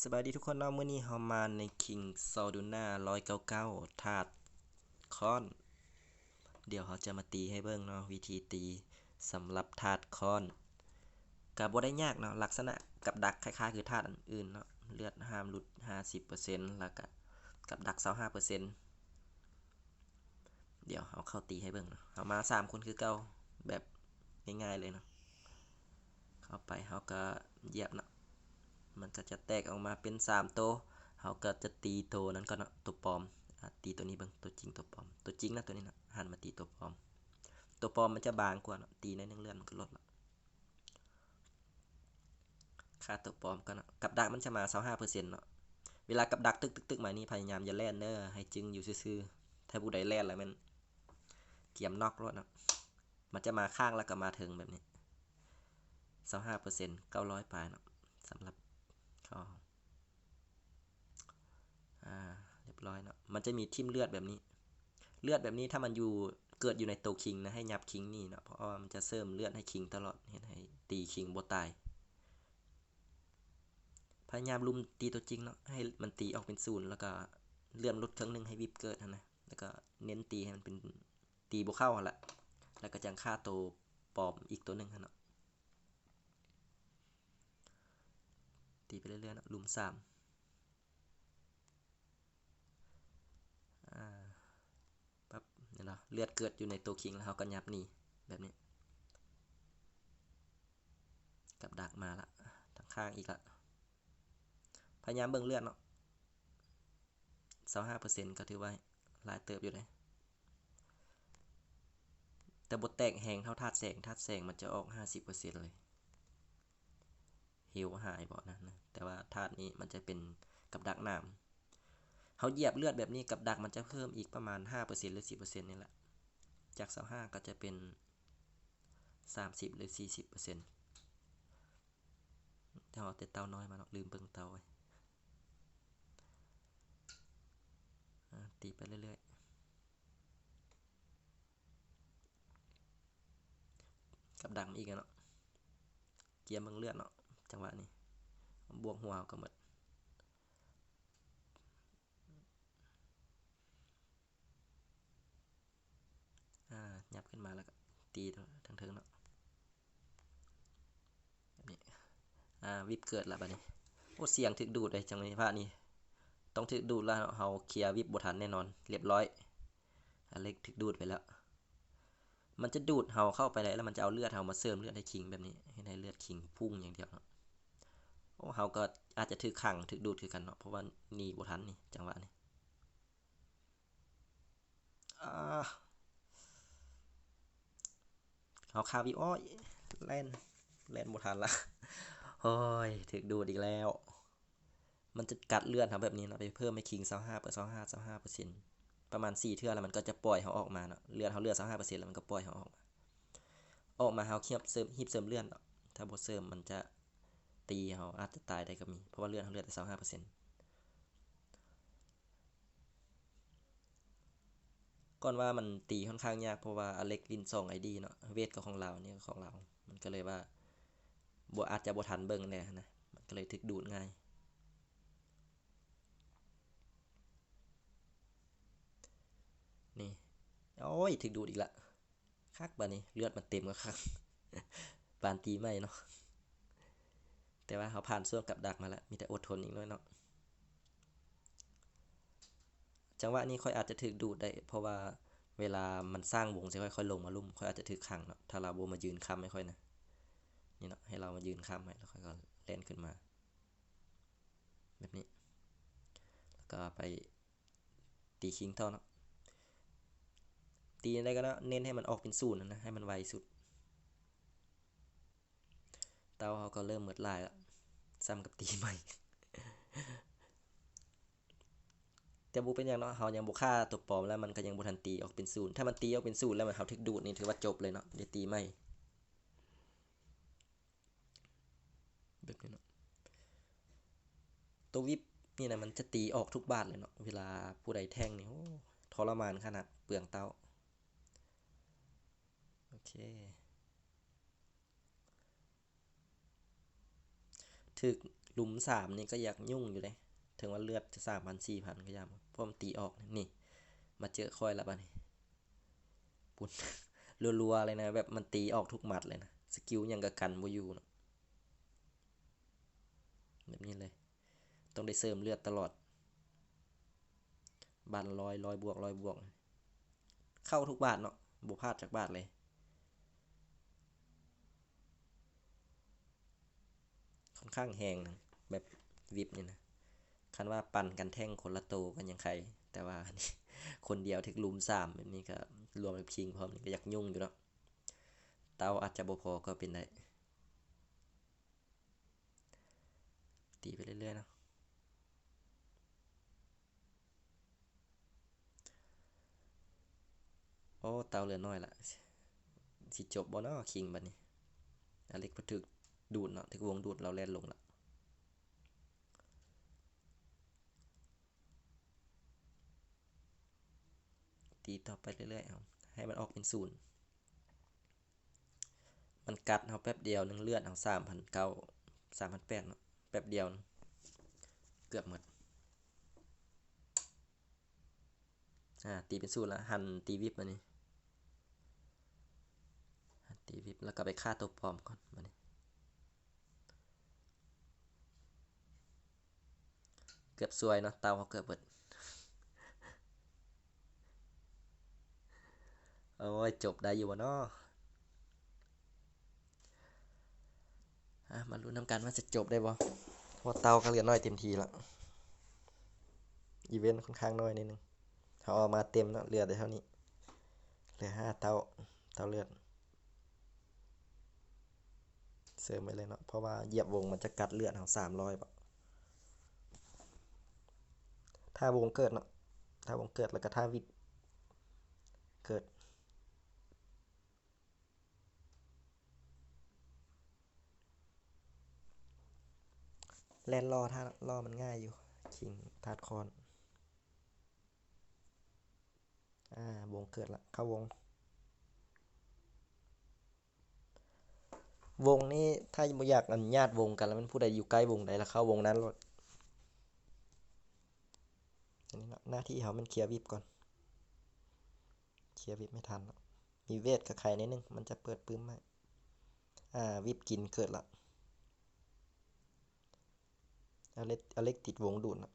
ສະບາຍດີທຸກຄົນເນາະ, ມື້ນີ້ເຮົາມາໃນຄິງຊອລດູນາຮ້ອຍເກົ້າເກົ້າ ທາດຄ້ອນ. ດຽວເຮົາຈະມາຕີໃຫ້ເບິ່ງເນາະ, ວິທີຕີສຳລັບທາດຄ້ອນກະບໍ່ໄດ້ຍາກເນາະ, ລັກສະນະກັບດັກຄ້າຍໆຄືທາດອັນອື່ນເນາະ, ເລືອດຫ້າມຫຼຸດຫ້າສິບເປີເຊັນ ແລ້ວກະກັບດັກຊາວຫ້າເປີເຊັນ. ດຽວເຮົາເຂົ້າຕີໃຫ້ເບິ່ງເນາະ, ເຮົາມາສາມຄົນຄືເກົ່າ ແບບງ່າຍໆເລີຍເນາະ. ເຂົ້າໄປເຮົາກະຢຽບເນາະ, ມັນກະຈະແຕກອອກມາເປັນສາມໂຕ, ເຮົາກະຈະຕີໂຕນັ້ນກ່ອນເນາະ, ໂຕປອມ. ອາ ຕີໂຕນີ້ເບິ່ງ, ໂຕຈິງໂຕປອມ, ໂຕຈິງນະ ໂຕນີ້ນະ, ຫັນມາຕີໂຕປອມ. ໂຕປອມມັນຈະບາງກວ່າເນາະ, ຕີໜ້ອຍໜຶ່ງເລືອດມັນກະລົດລະ. ຂ້າໂຕປອມກ່ອນເນາະ, ກັບດັກມັນຈະມາຊາວຫ້າເປີເຊັນເນາະ. ເວລາກັບດັກຕຶກໆໆມານີ້ ພະຍາຍາມຢ່າແລ່ນເດີ, ໃຫ້ຈຶ້ງຢູ່ຊື່ໆ. ຖ້າຜູ້ໃດແລ່ນແລ້ວແມ່ນກຽມນັອກໂລດເນາະ. ມັນຈະມາຂ້າງແລ້ວກໍມາເທິງແບບນີ້. ຊາວຫ້າເປີເຊັນ ເກົ້າຮ້ອຍປາຍເນາະ, ສຳລັບເຂົາ. ອາ ຮຽບຮ້ອຍເນາະ. ມັນຈະມີຖິ້ມເລືອດແບບນີ້. ເລືອດແບບນີ້ ຖ້າມັນຢູ່ ເກີດຢູ່ໃນໂຕຄິງນະ ໃຫ້ຫຍັບຄິງໜີເນາະ, ເພາະວ່າມັນຈະເສີມເລືອດໃຫ້ຄິງຕະຫຼອດ, ເຮັດໃຫ້ຕີຄິງບໍ່ຕາຍ. ພະຍາຍາມລຸມຕີໂຕຈິງເນາະ, ໃຫ້ມັນຕີອອກເປັນສູນ ແລ້ວກໍເລື່ອນຫຼຸດເຄິ່ງໜຶ່ງໃຫ້ວິບເກີດຫັ້ນນະ, ແລ້ວກໍເນັ້ນຕີໃຫ້ມັນເປັນ ຕີບໍ່ເຂົ້າຫັ້ນລະ, ແລ້ວກໍຈັ່ງຂ້າໂຕປອມອີກໂຕໜຶ່ງຫັ້ນເນາະ. ຕີໄປເລື້ອຍໆເນາະ, ລຸມສາມ. ອາ ປັບ ເຫັນບໍ່? ເລືອດເກີດຢູ່ໃນໂຕຄິງ ແລ້ວເຮົາກໍຫຍັບໜີແບບນີ້. ກັບດັກມາລະ, ທາງຂ້າງອີກລະ. ພະຍາຍາມເບິ່ງເລືອດເນາະ, ຊາວຫ້າເປີເຊັນ ກໍຖືວ່າຫຼາຍເຕີບຢູ່ເດ້. ແຕ່ບໍ່ແຕກແຮງເທົ່າທາດແສງ, ທາດແສງມັນຈະອອກຫ້າສິບເປີເຊັນເລີຍ. ເຮວຫາຍບໍ່ນະ, ແຕ່ວ່າທາດນີ້ມັນຈະເປັນກັບດັກໜາມ. ເຮົາຢຽບເລືອດແບບນີ້ ກັບດັກມັນຈະເພີ່ມອີກປະມານຫ້າເປີເຊັນ ຫຼື ສິບເປີເຊັນນີ້ແຫຼະ, ຈາກຊາວຫ້າກໍຈະເປັນສາມສິບ ຫຼື ສີ່ສິບເປີເຊັນ. ເຮົາເອົາແຕ່ເຕົ້ານ້ອຍມາເນາະ, ລືມເບິ່ງເຕົ້າໄວ້. ອາ ຕີໄປເລື້ອຍໆ. ກັບດັກມາອີກແລ້ວເນາະ, ກຽມເບິ່ງເລືອດເນາະ, ຈັງຫວະນີ້ບວກຫົວເຮົາກໍໝົດ. ອາ ຫຍັບຂຶ້ນມາແລ້ວກໍຕີທາງເທິງເນາະ, ແບບນີ້. ອາ ວິບເກີດລະບາດນີ້. ໂອ້ ສຽງຖືກດູດເດ້ ຈັງຫວະນີ້ ພາດນີ້ຕ້ອງຖືກດູດລະ, ເຮົາເຄຍວິບບໍ່ທັນແນ່ນອນ. ຮຽບຮ້ອຍ, ອາເລັກຖືກດູດໄປແລ້ວ. ມັນຈະດູດເຮົາເຂົ້າໄປໄດ້ ແລ້ວມັນຈະເອົາເລືອດເຮົາມາເສີມເລືອດໃຫ້ຄິງແບບນີ້, ເຮັດໃຫ້ເລືອດຄິງພຸ່ງຢ່າງດຽວເນາະ. ໂອ້ ເຮົາກໍອາດຈະຖືກຂັງ ຖືກດູດຄືກັນເນາະ, ເພາະວ່າໜີບໍ່ທັນນີ້ ຈັງຫວະນີ້. ອາ ເຮົາຄາວິບ, ໂອ້ຍ ແລ່ນ ແລ່ນບໍ່ທັນລະ. ໂອ້ຍ ຖືກດູດອີກແລ້ວ. ມັນຈະກັດເລືອດເຮົາແບບນີ້ເນາະ, ໄປເພີ່ມໃຫ້ຄິງຊາວຫ້າ ຊາວຫ້າ ຊາວຫ້າເປີເຊັນ ປະມານສີ່ເທື່ອ ແລ້ວມັນກໍຈະປ່ອຍເຮົາອອກມາເນາະ. ເລືອດເຮົາເຫຼືອຊາວຫ້າເປີເຊັນ ແລ້ວມັນກໍປ່ອຍເຮົາອອກມາ. ອອກມາເຮົາຄຽບເສີມ, ຮີບເສີມເລືອດເນາະ, ຖ້າບໍ່ເສີມມັນຈະຕີເຮົາ ອາດຈະຕາຍໄດ້ກໍມີ, ເພາະວ່າເລືອດເຮົາເຫຼືອແຕ່ຊາວຫ້າເປີເຊັນ. ກ່ອນວ່າມັນຕີຂ້ອນຂ້າງຍາກ ເພາະວ່າອາເລັກຫຼິ້ນສອງໄອດີເນາະ, ເວດກໍຂອງລາວ ອັນນີ້ກໍຂອງລາວ, ມັນກໍເລີຍວ່າບໍ່, ອາດຈະບໍ່ທັນເບິ່ງແດ່ຫັ້ນນະ, ມັນກໍເລີຍຖືກດູດງ່າຍ. ນີ້ ໂອ້ຍ ຖືກດູດອີກລະ. ຄັກບາດນີ້ ເລືອດມັນເຕັມຄັກໆ ປານຕີໃໝ່ເນາະ. ແຕ່ວ່າເຮົາຜ່ານຊ່ວງກັບດັກມາແລ້ວ, ມີແຕ່ອົດທົນອີກໜ້ອຍເນາະ. ຈັງຫວະນີ້ຂ້ອຍອາດຈະຖືກດູດໄດ້ ເພາະວ່າເວລາມັນສ້າງວົງໃສ່ຂ້ອຍ ຂ້ອຍລົງມາລຸ່ມ ຂ້ອຍອາດຈະຖືກຂັງເນາະ, ຖ້າລາວບໍ່ມາຢືນຄ້ຳໃຫ້ຂ້ອຍນະ. ນີ້ເນາະ, ໃຫ້ລາວມາຢືນຄ້ຳໃຫ້ ແລ້ວຂ້ອຍກໍແລ່ນຂຶ້ນມາແບບນີ້ ແລ້ວກໍໄປ ຕີຄິງຕໍ່ເນາະ. ຕີຈັ່ງໃດກໍໄດ້ ເນັ້ນໃຫ້ມັນອອກເປັນສູນຫັ້ນນະ, ໃຫ້ມັນໄວສຸດ. ເຕົ້າເຮົາກໍເລີ່ມໝົດຫຼາຍລະ, ສ່ຳກັບຕີໃໝ່. ແຕ່ບໍ່ເປັນຫຍັງເນາະ, ເຮົາຍັງບໍ່ຂ້າຕົວປອມ ແລ້ວມັນກໍຍັງບໍ່ທັນຕີອອກເປັນສູນ. ຖ້າມັນຕີອອກເປັນສູນແລ້ວ ເຮົາຖືກດູດນີ້ ຖືວ່າຈົບເລີຍເນາະ, ໄດ້ຕີໃໝ່. ແບບນີ້ເນາະ. ໂຕວິບນີ້ນະ ມັນຈະຕີອອກທຸກບາດເລີຍເນາະ, ເວລາຜູ້ໃດແທ້ງນີ້ ໂອ້ ທໍລະມານຂະໜາດ, ເປືອງເຕົ້າ. ໂອເຄ ຖືກ ຫຼຸມສາມນີ້ກໍຢາກຫຍຸ້ງຢູ່ເດ້ ເຖິງວ່າເລືອດຈະສາມພັນ ສີ່ພັນກໍຢ່າ ເພາະມັນຕີອອກນີ້ ມາເຈີຂ້ອຍລະບາດນີ້ ປຸ້ນ ລັວໆເລີຍນະ ແບບມັນຕີອອກທຸກໝັດເລີຍນະ ສະກິວຫຍັງກໍກັນບໍ່ຢູ່ເນາະ ແບບນີ້ເລີຍ ຕ້ອງໄດ້ເສີມເລືອດຕະຫຼອດ ບາດລະຮ້ອຍ ຮ້ອຍບວກ ຮ້ອຍບວກ ເຂົ້າທຸກບາດເນາະ ບໍ່ພາດຈັກບາດເລີຍ. ຂ້ອນຂ້າງແຮງນະ ແບບວິບນີ້ນະ ຄັນວ່າປັນກັນແທ້ງຄົນລະໂຕກໍຍັງໄຄ ແຕ່ວ່າອັນນີ້ຄົນດຽວຖືກລຸມສາມແບບນີ້ ກໍລວມກັບຄິງພ້ອມນີ້ ກໍຢາກຫຍຸ້ງຢູ່ເນາະ ເຕົ້າອາດຈະບໍ່ພໍກໍເປັນໄດ້. ຕີໄປເລື້ອຍໆເນາະ. ໂອ້ ເຕົ້າເຫຼືອໜ້ອຍລະ ຊິຈົບບໍ່ເນາະຄິງບາດນີ້. ອາເລັກ ເພິ່ນຖືກດູດເນາະ ຖືກວົງດູດ ລາວແລ່ນລົງລະ. ຕີຕໍ່ໄປເລື້ອຍໆ ເອົາ ໃຫ້ມັນອອກເປັນສູນ. ມັນກັດເຮົາແປັບດຽວໜຶ່ງ ເລືອດເຮົາສາມພັນເກົ້າ ສາມພັນແປດເນາະ ແປັບດຽວເກືອບໝົດ. ອາ ຕີເປັນສູນລະ ຫັນຕີວິບບາດນີ້ ຫັນຕີວິບ ແລ້ວກໍໄປຂ້າຕົວປອມກ່ອນບາດນີ້. ເກືອບຊວຍເນາະ ເຕົ້າເຮົາເກືອບເບິດ. ໂອ້ຍ ຈົບໄດ້ຢູ່ບໍ່ເນາະ? ອາ ມາລຸ້ນນຳກັນວ່າຈະຈົບໄດ້ບໍ່ ເພາະເຕົ້າກໍເຫຼືອໜ້ອຍເຕັມທີ່ລະ ອີເວັນຄ່ອນຂ້າງໜ້ອຍໜ້ອຍໜຶ່ງ. ເຮົາເອົາມາເຕັມເນາະ ເຫຼືອໄດ້ເທົ່ານີ້ ເຫຼືອຫ້າເຕົ້າ ເຕົ້າເລືອດ. ເສີມໄປເລີຍເນາະ ເພາະວ່າຢຽບວົງມັນຈະກັດເລືອດເຮົາສາມຮ້ອຍເບາະ. ຖ້າວົງເກີດເນາະ ຖ້າວົງເກີດ ແລ້ວກໍຖ້າວິບເກີດ ແລ່ນລໍຖ້າເນາະ ລໍມັນງ່າຍຢູ່ ຄິງທາດຄ້ອນ. ອາ ວົງເກີດລະ ເຂົ້າວົງ. ວົງນີ້ ຖ້າບໍ່ຢາກ ອັນ ຍາດວົງກັນ ລະແມ່ນຜູ້ໃດຢູ່ໃກ້ວົງໃດ ລະເຂົ້າວົງນັ້ນໂລດ. ອັນນີ້ເນາະ ໜ້າທີ່ເຮົາແມ່ນເຄຍວິບກ່ອນ ເຄຍວິບໃຫ້ທັນເນາະ. ມີເວດກໍໄຄໜ້ອຍໜຶ່ງ ມັນຈະເປີດປຶ້ມໃຫ້. ອາ ວິບກິນເກີດລະ. ອາເລັກ ອາເລັກຕິດວົງດູດເນາະ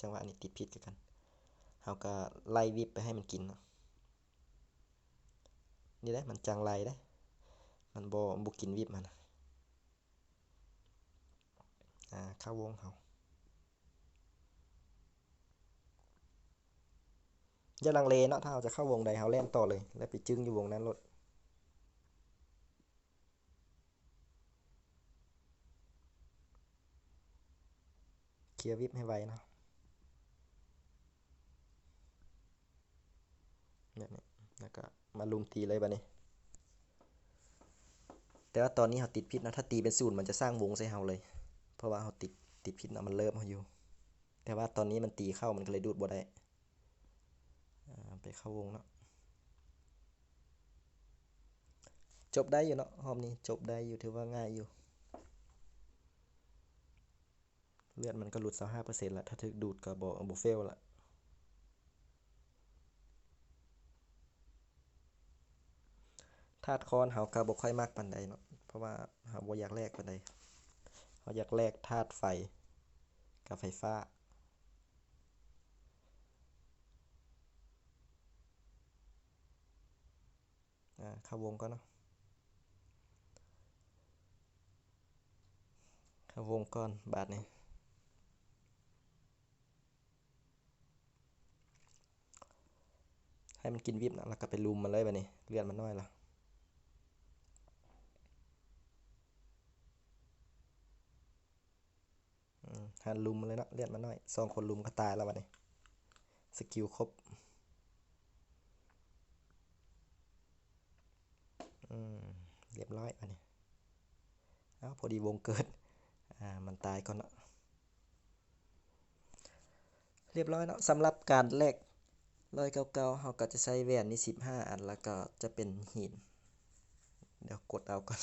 ຈັງຫວະນີ້ຕິດພິດຄືກັນ ເຮົາກໍໄລ່ວິບໄປໃຫ້ມັນກິນເນາະ. ນີ້ເດ້ ມັນຈັງໄລ່ເດ້ ມັນບໍ່ ບໍ່ກິນວິບຫັ້ນນະ. ອາ ເຂົ້າວົງເຮົາ ຢ່າລັງເລເນາະ ຖ້າເຮົາຈະເຂົ້າວົງໃດ ເຮົາແລ່ນຕໍ່ເລີຍ ແລ້ວໄປຈຶ້ງຢູ່ວົງນັ້ນໂລດ. ເຄຍວິບໃຫ້ໄວເນາະ ແບບນີ້ ແລ້ວກໍມາລຸມຕີເລີຍບາດນີ້. ແຕ່ວ່າຕອນນີ້ເຮົາຕິດພິດເນາະ ຖ້າຕີເປັນສູນມັນຈະສ້າງວົງໃສ່ເຮົາເລີຍ ເພາະວ່າເຮົາຕິດ ຕິດພິດເນາະ ມັນເລີບເຮົາຢູ່. ແຕ່ວ່າຕອນນີ້ມັນຕີເຂົ້າ ມັນກໍເລີຍດູດບໍ່ໄດ້. ອາ ໄປເຂົ້າວົງເນາະ ຈົບໄດ້ຢູ່ເນາະ ຮອບນີ້ຈົບໄດ້ຢູ່ ຖືວ່າງ່າຍຢູ່. ເລືອດມັນກໍຫຼຸດຊາວຫ້າເປີເຊັນລະ ຖ້າຖືກດູດກໍບໍ່ ບໍ່ເຟວລະ. ທາດຄ້ອນເຮົາກໍບໍ່ຄ່ອຍມັກປານໃດເນາະ ເພາະວ່າເຮົາບໍ່ຢາກແລກປານໃດ ເຮົາຢາກແລກທາດໄຟກັບໄຟຟ້າ. ອາ ເຂົ້າວົງກ່ອນເນາະ ເຂົ້າວົງກ່ອນບາດນີ້ ໃຫ້ມັນກິນວິບນະ ແລ້ວກໍໄປລຸມມັນເລີຍບາດນີ້ ເລືອດມັນໜ້ອຍລະ. ອືມ ຫັ້ນ ລຸມມາເລີຍເນາະ ເລືອດມັນໜ້ອຍ ສອງຄົນລຸມກໍຕາຍແລ້ວບາດນີ້ ສະກິວຄົບ. ອືມ ລຽບຮ້ອຍບາດນີ້ ເອົ້າ ພໍດີວົງເກີດ ອາ ມັນຕາຍກ່ອນເນາະ. ລຽບຮ້ອຍເນາະ ສຳລັບການແລກຮ້ອຍເກົ້າເກົ້າ ເຮົາກໍຈະໃຊ້ແຫວນນີ້ສິບຫ້າອັນ ແລ້ວກໍຈະເປັນຫີນ ດຽວກົດເອົາກ່ອນ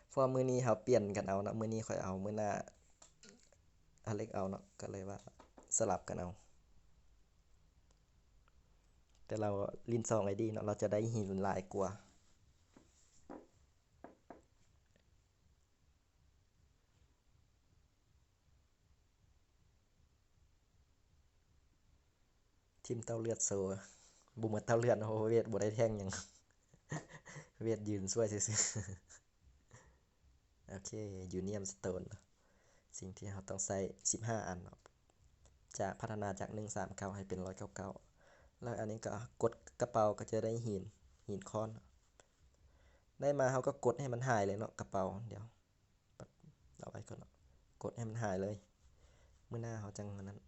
ເພາະວ່າມື້ນີ້ເຮົາປ່ຽນກັນເອົາເນາະ ມື້ນີ້ຂ້ອຍເອົາ ມື້ໜ້າ ອາເລັກເອົາເນາະ ກໍເລີຍວ່າສະຫຼັບກັນເອົາ. ແຕ່ລາວຫຼິ້ນສອງໄອດີເນາະ ລາວຈະໄດ້ຫີນຫຼາຍກວ່າ. ຖິ້ມເຕົ້າເລືອດໂຊ ບໍ່ໝົດເຕົ້າເລືອດ ໂອ້ ເວດບໍ່ໄດ້ແທ່ງຫຍັງ ເວດຢືນຊ່ວຍຊື່ໆ. ໂອເຄ ຢູນຽມສະໂຕນ ສິ່ງທີ່ເຮົາຕ້ອງໃຊ້ສິບຫ້າອັນເນາະ ຈາກພັດທະນາຈາກໜຶ່ງສາມເກົ້າໃຫ້ເປັນຮ້ອຍເກົ້າເກົ້າ ແລ້ວອັນນີ້ກໍກົດກະເປົາກໍຈະໄດ້ຫີນ ຫີນຄ້ອນ ໄດ້ມາເຮົາກໍກົດໃຫ້ມັນຫາຍເລີຍເນາະ ກະເປົາ ດຽວ ເອົາໄວ້ກ່ອນເນາະ ກົດໃຫ້ມັນຫາຍເລີຍ ມື້ໜ້າເຮົາຈັ່ງອັນນັ້ນ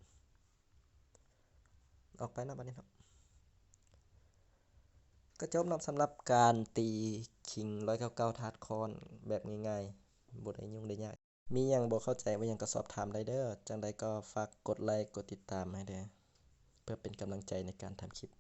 ອອກໄປເນາະ ບັດນີ້ເນາະ ກໍຈົບເນາະ ສຳລັບການຕີຄິງຮ້ອຍເກົ້າເກົ້າທາດຄ້ອນແບບງ່າຍໆ ບໍ່ໄດ້ຫຍຸ້ງໄດ້ຍາກ. ມີຫຍັງບໍ່ເຂົ້າໃຈ ວ່າຫຍັງກໍສອບຖາມໄດ້ເດີ້. ຈັ່ງໃດກໍຝາກກົດໄລ ກົດຕິດຕາມໃຫ້ເດີ້ ເພື່ອເປັນກຳລັງໃຈໃນການທຳຄລິບ.